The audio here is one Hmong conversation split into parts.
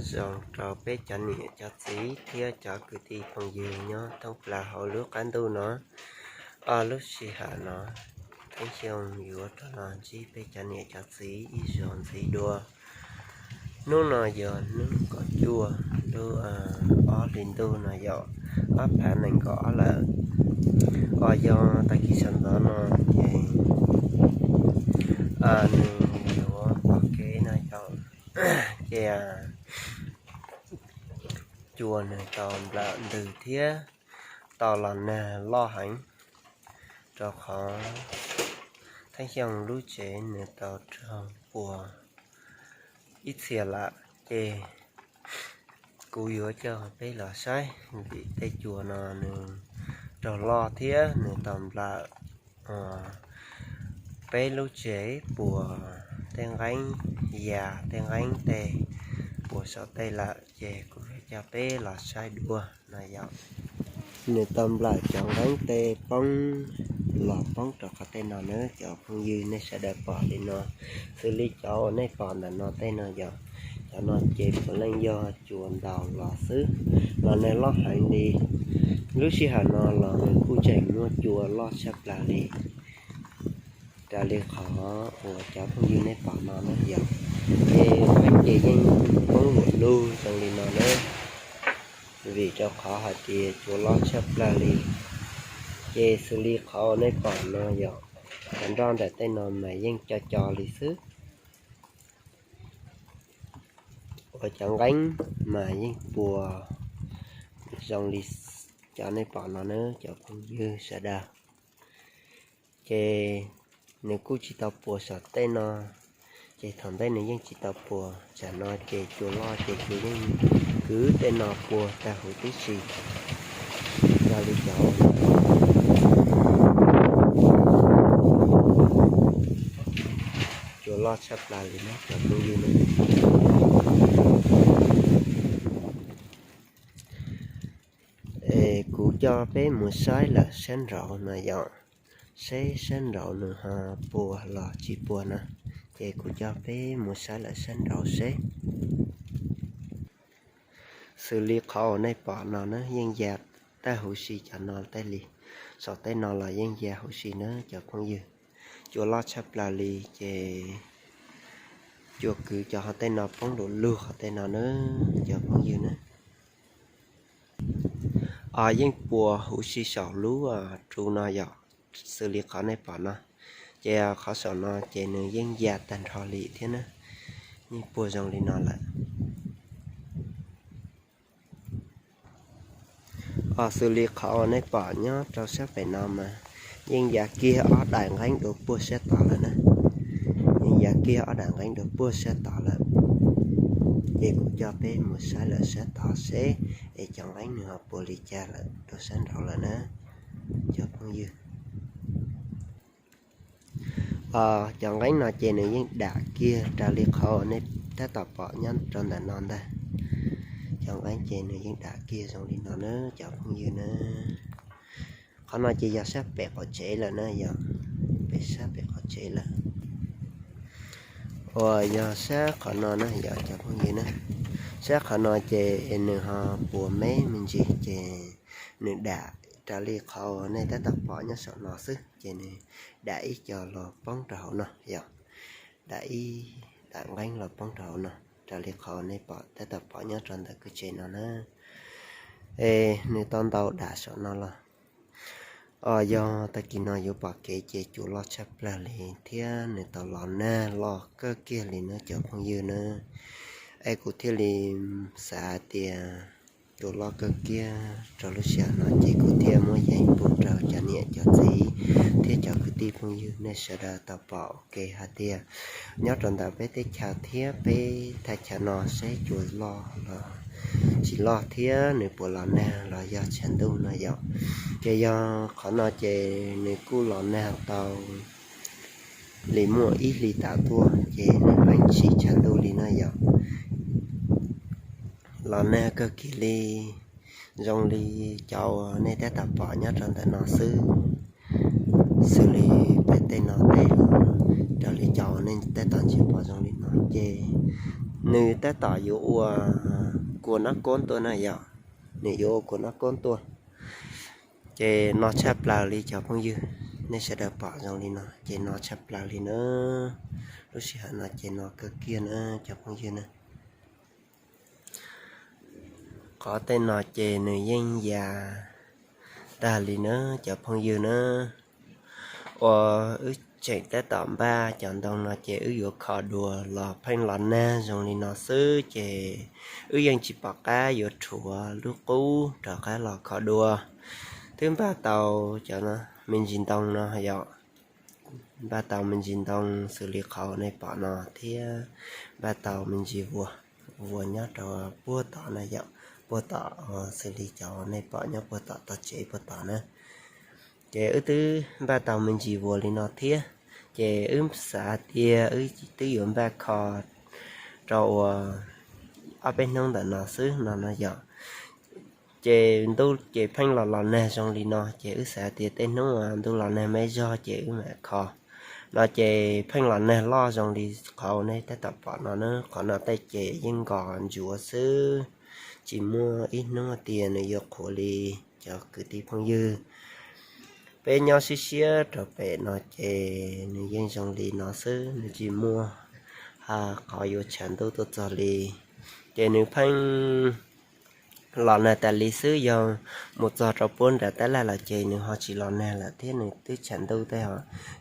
Zoo rau peb cov niam cov txiv thiab cov kwv tij phooj ywg nyob thoob plaws hauv lub qab ntuj no. Ob lub sij hawm no, Theeb Xyooj yuav rov los ntsib peb cov niam cov txiv ib zaug ntxiv dua. Hnub no yog hnub kaum cuaj lub ob hlis ntuj no yog ob phav nees nkaum ob lawm. Os, yog tag kis sawv ntxov no ces nws yuav pom kev no yog, ces cua nws tau nplawm ntws thiab tau los nag loj heev, rau qhov Theeb Xyooj lub tsev nws tau raug puas ib txhia lawm, ces kuv yuav coj peb los saib vim tej cua no nws raug loj thiab nws tau nplawm peb lub tsev puas, tej nqeeb ya, tej nqeeb tej puas saum tej lawm, ces kuv yuav coj peb los saib dua no yog. Nws tau nplawm cov nqeeb tej poob los poob rau qhov tej no na cov phooj ywg nej sawv daws pom li no. Xws li cov uas nej pom ntawm no tej no yog, cov no ces puav leej yog cua ntaus los xwb, los nag loj heev li. Lub sij hawm no los nws kuj tseem muaj cua loj tshaj plaws li, raws li qhov uas cov phooj ywg nej pom no na yog. Ces nqeeb ces yeej poob luam lug zoo li no na, vim rau qhov hais tias cua loj tshaj plaws li. Ces xws li qhov uas nej pom no yog, cov nroj ntawm tej no mas yeej co co li xwb, uas cov nqeeb mas yeej puas zoo li cov nej pom no na cov phooj ywg sawv daws. Ces nws kuj tsis tau puas saum tej no, ces thaum ntej nws yeej tsis tau puas, tsam no ces cua loj ces cua yeej kwv tej no puas tag huv tib si. Raws li cov cua loj tshaj plaws li na cov phooj ywg na. Es kuv coj peb mus saib lawm sab nraud no yog, seb sab nraud nws ho puas los tsis puas na. Ces kuv coj peb mus saib lawm sab nraud seb. Xws li qhov uas nej pom no na yeej ya tag huv si cov no tej li, saum tej no los yeej ya huv si na cov phooj ywg. Cua loj tshaj plaws li ces cua kwv cov qhov tej no poob luam lug qhov tej no na cov phooj ywg na. Os, yeej puas huv si saum lub ru no yog, xws li qhov nej pom no, ces qhov saum no ces nws yeej ya tag nrho li thiab na, yeej puas zoo li no lawm. Os, xws li qhov uas nej pom nyob rau sab pem no mas yeej ya kiag ob daim nqeeb dua puag sab tod lawm na, yeej ya kiag ob daim nqeeb dua puag sab tod lawm. Ces kuv coj peb mus saib lawm sab tod seb es cov nqeeb nws ho puas li cas lawm rau sab nraud lawm na cov phooj ywg. Os, cov nqeeb no ces nws yeej dam kiag raws li qhov uas nej tab tom pom nyob rau ntawm no ntag. Cov nqeeb ces nws yeej dam kiag zoo li no na cov phooj ywg na. Qhov no ces yog sab pem qaum tsev lawm na yog, pem sab pem qaum tsev lawm. Uas yog sab qhov no na yog cov phooj ywg na, sab qhov no ces nws ho puas me me ntsis ces nws dam raws li qhov uas nej tab tom pom nyob saum no xwb ces nws dam ib co los poob rau hauv no yog, dam ib dam nqeeb los poob rau hauv no raws li qhov nej pom tab tom pom nyob rau ntawm kwj tsev no na. Es nws tau ntau dam saum no los. Os, yog tag kis no yuav pom kev ces cua loj tshaj plaws li thiab nws tau los nag los kawg kiag li na cov phooj ywg na. Es kuv thiaj li xav hais tias cua loj kawg kiag rau lub sij hawm no ces kuv thiaj muab yees pub rau cov niam cov txiv thiab cov kwv tij phooj ywg nej sawv daws tau pom ua ke hais tias nyob rau ntawm peb teb chaws thiab peb thaj chaw no seb cua loj los tsis loj thiab nws puas los nag los yog tshav ntuj no yom. Ces yog qhov no ces nws kuj los nag tau li muaj ib hlis tas tuaj ces nws pheej tsis tshav ntuj li no yom. Los nag kawg kiag li, zoo li cov uas nej tab tom pom nyob rau ntawm no xwb. Xws li pem tej no tej, raws li cov uas nej tab tom ntsib pom zoo li no ces nws tab tom yuav ua kua nab koob tuaj na yom. Nws yuav ua kua nab koob tuaj. Ces no tshaj plaws li cov phooj ywg, nej sawv daws pom zoo li no ces no tshaj plaws li na. Lub sij hawm no ces no kawg kiag na cov phooj ywg na. Qhov tej no ces nws yeej ya tag li na cov phooj ywg na. Uas wb tseem tab tom npaj cov ntoo no ces wb yuav kho dua los pheej los nag zoo li no xwb ces wb yeej tsis pom qab yuav rhuav lub qub rov qab los kho dua. Twb npaj tau cov me ntsis ntoo no yom, npaj tau me ntsis ntoo xws li qhov nej pom no thiab npaj tau me ntsis vuas, vuas nyob rau puag tom na yom, puag tom xws li cov nej pom nyob puag tom tog tsev puag tom na. Ces wb twb npaj tau me ntsis vuas li no thiab, ces wb xav hais tias wb twb yuav npaj kho rau uas ob peb hnub ntawm no xwb no no yom. Ces ntuj ces pheej los los nag zoo li no ces wb xav tias tej hnub ntuj los nag me zog ces wb mam kho. No ces pheej los nag loj zoo li qhov nej tab tom pom no na, qhov no tej ces yeej nkos ntsuav xwb, tsis muaj ib hnub tias nws yuav qhuav li cov kwv tij phooj ywg. Peb nyob siab siab rau pem no ces nws yeej zoo li no xwb, nws tsis muaj qhov yuav tshav ntuj tuaj txog li. Ces nws pheej los nag tas li xwb, yog mus txog rau puag nram tab laj lawm ces nws ho tsis los nag lawm thiab nws twb tshav ntuj tej ho.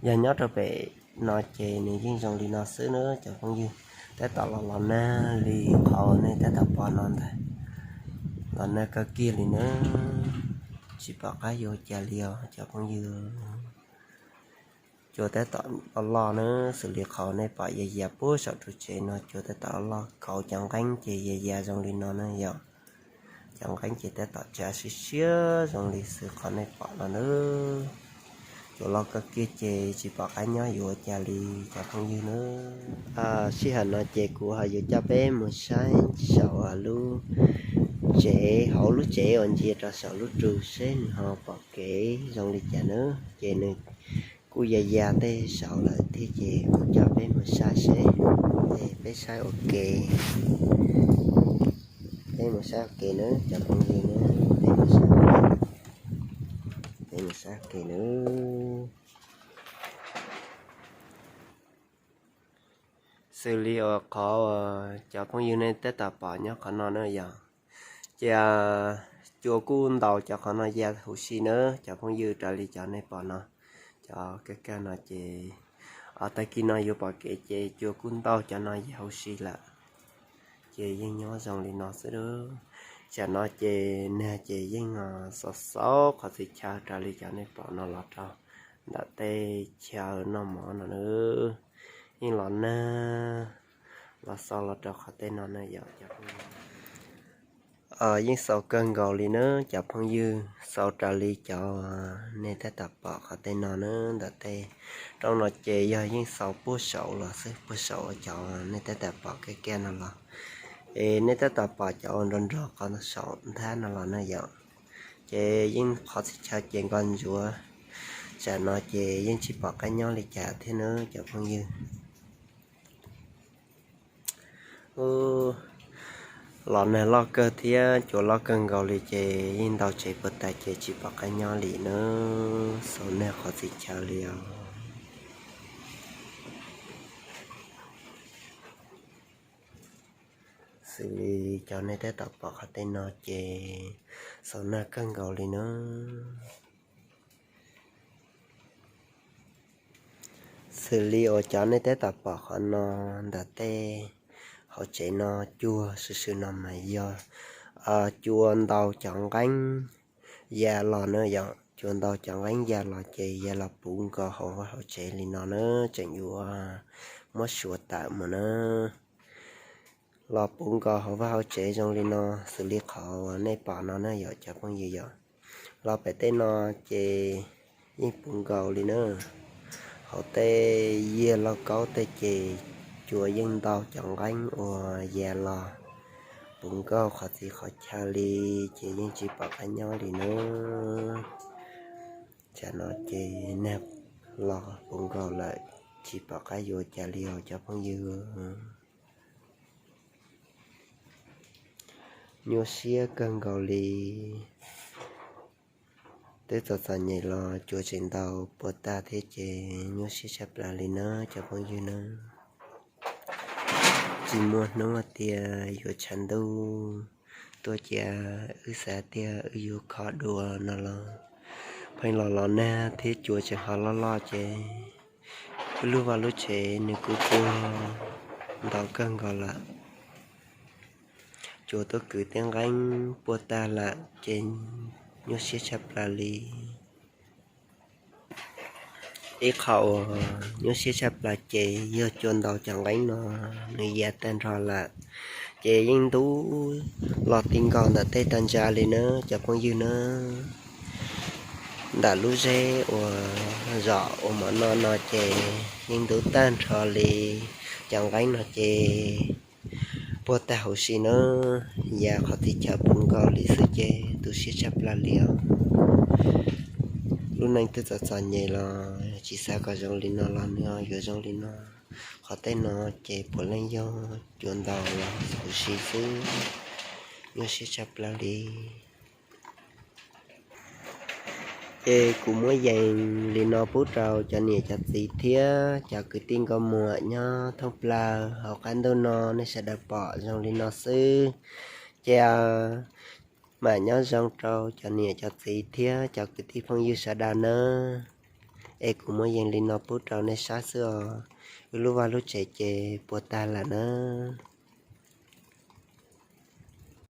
Yog nyob rau pem no ces nws yeej zoo li no xwb na cov phooj ywg. Tab tom los los nag li qhov nej tab tom pom no ntag, los nag kawg kiag li na. Tsis pom qab yuav ua cas li os cov phooj ywg. Cua tab tom loj loj na, xws li qhov nej pom ya ya puag saum ru tsev no cua tab tom loj loj, kauv cov nqeeb ces ya ya zoo li no na yom. Cov nqeeb ces tab tom tsav siab siab zoo li xws qhov nej pom no na. Cua loj kawg kiag ces tsis pom qab nyob yuav ua cas li cov phooj ywg na. Sij hawm no ces kuv ho yuav coj peb mus saib saum lub tsev, hauv lub tsev uas ntsia rau saum lub ru seb nws ho pom kev zoo li cas na. Ces nws kuj ya ya tej saud lawm thiab ces kuv coj peb mus saib seb, peb saib ua ke, peb mus saib ua ke na cov phooj ywg na, peb mus saib ua ke na. Xws li uas qhov uas cov phooj ywg nej tab tom pom nyob qhov no na yom, ces cua kuj ntau cov qhov no ya huv si na cov phooj ywg, raws li cov nej pom no. Cov kaj kaj no ces tag kis no yuav pom kev ces cua kuj ntau cov no ya huv si lawm. Ces yeej nyob zoo li no xwb. Tam no ces nag ces yeej xaus xaus qhov txhia chaw raws li cov nej pom no los rau ntawm tej chaw noj mov no na. Yeej los nag los xaus los rau qhov tej no na yom. Yeej xaus kawg nkaus li na cov phooj ywg, xaus raws li cov nej tab tom pom qhov tej no na. Ntawm tej roob no ces yog yeej xaus puag saud los xwb, puag saud cov nej tab tom pom kaj kaj no los, es nej tab tom pom cov uas nrog nrog qhov saum nthab no los na yom. Ces yeej qhov txhia chaw ces nkos ntsuav, tam no ces yeej tsis pom qab nyob li cas thiab na cov phooj ywg. Los nag loj kawg thiab cua loj kawg nkaus li ces yeej ntau tsev puas tas ces tsis pom qab nyob li na. Xaus nag qhov txhia chaw li os. Xws li cov nej tab tom pom qhov tej no ces xaus nag kawg nkaus li na. Xws li uas cov nej tab tom pom qhov no, ntawm tej hauv tsev no cua sw sw no mas yog cua ntau cov nqeeb ya los na yom. Cua ntau cov nqeeb ya los ces ya los puv nkaus hauv vaj hauv tsev li no na, tseem yuav muab suav tawm mus na. Los puv nkaus hauv vaj hauv tsev zoo li no, xws li qhov uas nej pom no na yom cov phooj ywg yom. Los pem tej no ces yeej puv nkaus li na. Hauv tej yiag lauj kaub tej ces cua yeej ntau cov nqeeb uas ya los puv nkaus qhov txhia qhov chaw li, ces yeej tsis pom qab nyob li na. Tam no ces nag los puv nkaus lawm, tsis pom qab yuav cas li os cov phooj ywg. Nyuaj siab kawg nkaus li. Twb txom txom nyem los cua tseem ntaus puas tag thiab ces nyuaj siab tshaj plaws li na cov phooj ywg na. Tsis muaj hnub tias yuav tshav ntuj tuaj cia wb xav tias wb yuav kho dua no los pheej los los nag thiab cua tseem ho loj loj ces wb lub vaj lub tsev nws kuj puas ntau kawg nkaus lawm. Cua tuaj kwv tej nqeeb puas tag lawm ces nyuaj siab tshaj plaws li. Ib qho uas nyuaj siab tshaj plaws ces yog cua ntaus cov nqeeb no nws ya tag nrho lawm, ces yeej ntub los ti nkaus ntawm tej tag ntsa li na cov phooj ywg na. Ntawm lub zeb uas zom ua mov noj no ces yeej ntub tag nrho li. Cov nqeeb no ces puas tag huv si na, ya qhov txhia chaw puas nkaus li xwb ces tu siab tshaj plaws li os. Lub neej twb txom txom nyem los tsis xav kom zoo li no los nws yuav zoo li no. Qhov tej no ces puav leej yog cua ntaus los huv si xwb, nyuaj siab tshaj plaws li. Ces kuv muab yees li no pub rau cov niam cov txiv thiab cov kwv tij nkauj muam nyob thoob plaws hauv qab ntuj no nej sawv daws pom zoo li no xwb. Ces mam nyob zoo rau cov niam cov txiv thiab cov kwv tij phooj ywg sawv daws nawb. Es kuv muab yees li no pub rau nej saib xwb os. Wb lub vaj lub tsev ces puas tag lawm nawb.